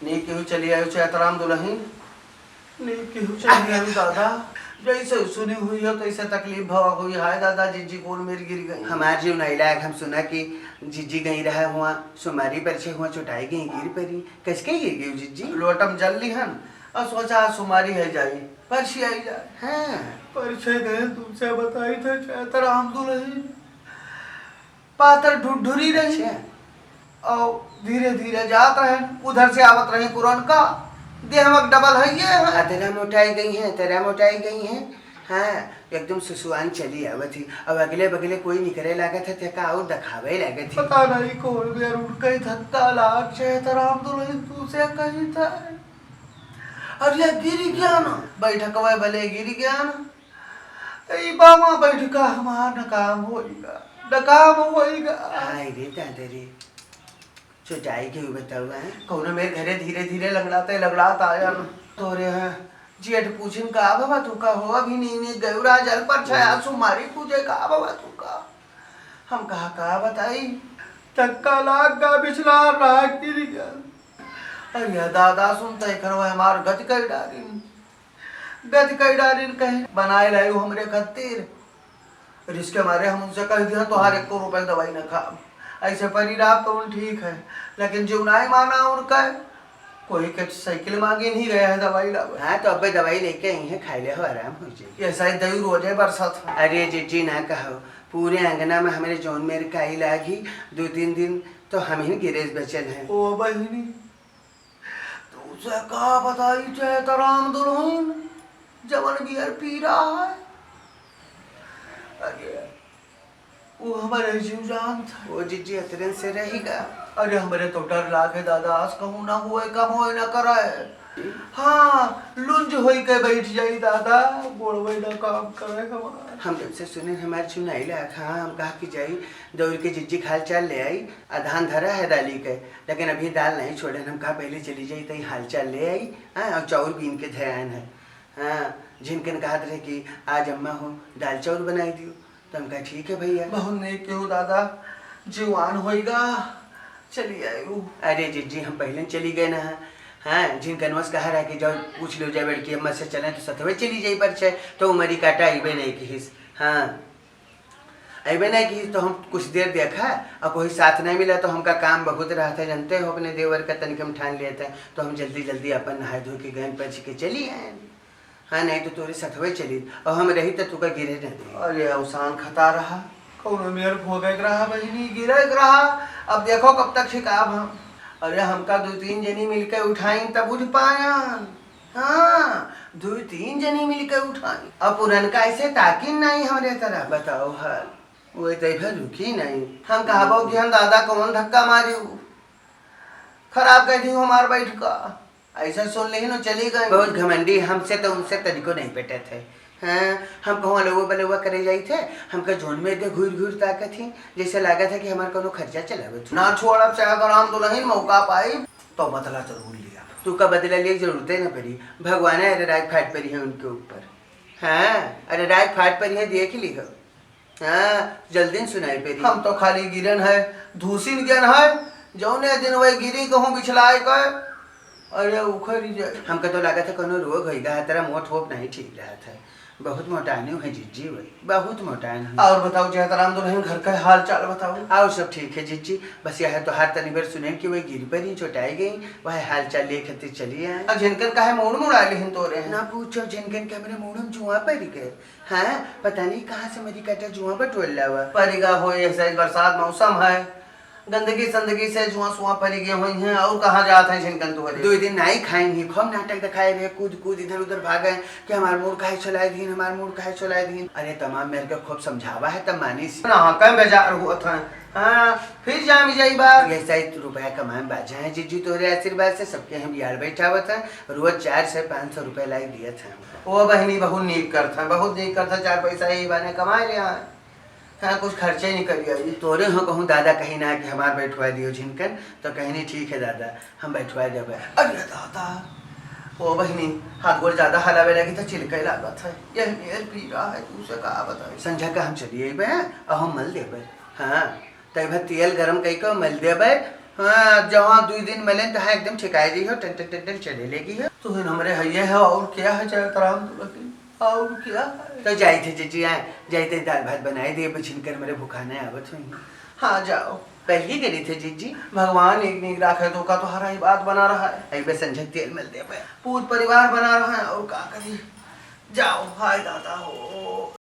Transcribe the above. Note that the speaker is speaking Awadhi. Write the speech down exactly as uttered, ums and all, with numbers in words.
नीक केहू चली आयो चैतराम दुलहिन, नीक केहू चली आयो दादा। जैसे सुनी हुई हो तैसे तकलीफ भवा हुई। हाय दादा, जिज्जी कौन मेर गिर गई। हमार जीव नहीं लायक, हम सुना कि जिज्जी गई रहा हुआ, सुमारी परिछे हुआ चोटाई गई, गिर परी। कैसे गिर गई जिज्जी? लोटम जल लिहन और सोचा आज सुमारी है जाई, परसी आई जाए। हाँ। परिछे गए तुमसे बताई थे चैतराम दुलहिन। पातर ढुढुरी रही। अच्छा। और धीरे धीरे जात रहे, उधर से आवत रही पुरनका, देह में डबल है ये है। अतरा मोटाई गई है, अतरा मोटाई गई है। हाँ, एकदम सुसुआन चली आवत ही। अब अगले बगले कोई निकरे लागत है, तेका और दिखावे लागत ही। पता नहीं कौन बेर उठ गई, धक्का लाग चैतराम दुलहिन तू से कही था। और ये गिर गया ना, बैठकवा भले गिर गया ना, ई बामा बैठका हमार नकाम होइगा, नकाम होइगा। हाय रे दादा रे, चोटाई के बतावा है। कौनो मेर घरे धीरे धीरे लंगड़ाते लंगड़ात आया न। तोरे हैं जेठ पूछिन का बाबा तू का हो, अभी नीने गौरा जल पर छाया सुमारी पूजे का बाबा तू का। हम कहा का बताई, धक्का लाग गा बिछला राग गिर गया। अरे दादा सुनते करवा हमार गति कर डालिन। गति कई डालिन कहीं बनाए लायू हमरे खातिर। रिस्क के मारे हम उनसे कह दिया, "तोहार एको रुपए दवाई न खाब।" ऐसे परी रात तो उन ठीक है, लेकिन जो नाई माना उनका, कोई के साइकिल मांगे नहीं गया है दवाई लावे। हाँ, तो अबे दवाई लेके आई है, खाई ले हो, आराम हो जाए। ये शायद दही रोजे बरसात है। अरे जिज्जी ना कहो, पूरे अंगना में हमरे जौन मेर काई लागी, दो तीन दिन तो हम ही गिरेज बचल हैं। ओ बहिनी, तुझे का बताई चैतराम दुलहिन, जवन बियर पी रहा है। अरे, वो हमरे जीव जान था। वो जिज्जी अतरन से रहेगा। अरे, हमरे तो डर लागे दादा, आज कहूँ ना हुए, कम होए ना करे। हाँ, लुंज होई के बैठ जाई दादा, गोड़वे ना काम करे हमार। हम जब से सुने हमार चुनाई लाग, हाँ, हम कहा कि जाई, दौड़ के जिज्जी के हाल चाल ले आई, आ धान धरा है दाली के, लेकिन अभी दाल नहीं छोड़े। हम कहा पहले चली जाई, तई हाल चाल ले आई, हाँ, और चाउर बीन के धयान है। हाँ, झिनकन कहत रहे कि आज अम्मा हो, दाल चाउर बनाई दियो, तो हम कहा ठीक है भैया। बहुत नेक केहू दादा, जीवान होइगा, चली आयु। अरे जिज्जी, हम पहले चली गए ना। हाँ, झिनकनवा से कहा रहा कि जाओ पूछ लो जाए बड़की अम्मा से, चले तो सथवे चली जाई पर छे, तो उमरी काटा अइबे नहीं किहिस। हाँ, अइबे नहीं किहिस तो हम कुछ देर देखा, और कोई साथ नहीं मिला तो हमका काम बहुत रहत है, जानते हो अपने देवर का, तनिक हम ठान लेते हैं, तो हम जल्दी जल्दी अपन नहाए धो के गए, पच के चली आए। हाँ, नहीं तो तोरे सथवे चली, और हम रही तो तुका गिरे न दे। अरे अवसान खता रहा, कौनो मेर भोगे के रहा बहिनी, गिरे के रहा। अब देखो कब तक छिकाब हम। अरे हमका दो तीन जनी मिलके उठाइन तब उठ पायन। हाँ, दो तीन जनी मिलके उठाइन। अब पुरनका ऐसे ताकिन नहीं हमरे तरफ। बताओ हाल, वो तो भर रुकी नहीं। हम कहबो कि हम दादा कौन धक्का मारी, खराब कर दी हमार बैठका। ऐसा सुन लेही न चली गई। बहुत घमंडी, हमसे तो उनसे तनिको नहीं पटत है। हाँ, हम कहूँ अलवा बलवा करे जाई थे, हमका जौन मेर के घूर घूर ताकत ही, जैसे लागत है कि हमार कोनो खर्चा चलावत हो। ना छोड़ब, चाहे अगर हम दुलहिन मौका पाई तो बदला जरूर लिया। तू का बदला लिए जरूरते न पड़ी, भगवान है अरे राग फाट पड़ी है उनके ऊपर। हाँ, अरे राग फाट पड़ी है, देख ली हो। हाँ, जल्दी न सुनाई पड़ी। हम तो खाली गिरन है, धूसिन गन है, जौने दिन वही गिरी कहूँ बिछलाए के, अरे उखड़ी जाए। हमका तो लागत है कोनो रोग होइगा, तेरा मोट होप नहीं ठीक रहत है। बहुत मोटानी है जिज्जी वही, बहुत मोटानी है। और बताओ जयतराम दुलहिन घर का हाल चाल बताओ। और सब ठीक है जिज्जी, बस यह तो हर तनी बेर सुने कि वही गिर पड़ी, चोटाई गई, वह हाल चाल लिए खातिर चली आए। अब झिनकन काहे मूड़ मुड़ा लेहिन तोरे हैं? ना पूछो, झिनकन के हमरे मूड़ में जुआ पड़ गए। हाँ, पता नहीं कहाँ से मरी काटा जुआ बटोर लावा। परिगा हो, ऐसे बरसात मौसम है, गंदगी संदगी से जुआ सुआ परी गए हुई हैं, और कहाँ जात हैं झिनकन तुहरे? दो दिन नाई खाइन ही, खूब नाटक दिखाए रहे, कूद कूद इधर उधर भागे कि हमार मूड़ काहे चलाए दीन, हमार मूड़ काहे चलाए दीन। अरे तमाम मेर के खूब समझावा है, तब मानी सी। ना, कम बेजार हुआ था। हाँ, फिर जामी जाई बात। ये सही रुपया कमाए में बाजा है जिज्जी, तोहरे आशीर्वाद से सबके हम बियाड़ बैठावत हैं, रोज चार से पाँच सौ रुपया लाई दियत हैं। ओ बहिनी, बहुत नीक करत हैं, बहुत नीक करत हैं, चार पैसा यही बहाने कमाए ले आए। हाँ, कुछ खर्चे नहीं करी आई। तोरे हो कहूँ दादा कहीं ना कि हमार बैठवा दियो झिनकन, तो कहनी ठीक है दादा, हम बैठवा देबे। अरे दादा, ओ बहिनी, हाथ गोड़ ज्यादा हलावे लगी तो चिलके लागत है, यह मेर पीरा है, तू से का बताई। संझा का हम चली अइबे और हम मल देबे। हाँ, तै भर तेल गरम कई के मल देबे, हाँ, जहाँ दुई दिन मिलेन, तहाँ एकदम ठेकाए जइहो, टन टन टन टन चले लेगी है। तो फिर हमरे हइये है, और क्या है जगत राम दुलही, और क्या है? तो जाइत है जीजी, आए, जाइत है, दाल भात बनाए दिए, बछिन कर मेरे भुखाने आवत हुई। हाँ, जाओ। पहली करी थे जीजी। भगवान एक नीक राखे तो का तोहरा ही बात बना रहा है। अई बे संझक तेल मल दे बे। पूत परिवार बना रहा है, और का करी? जाओ, हाय दादा हो।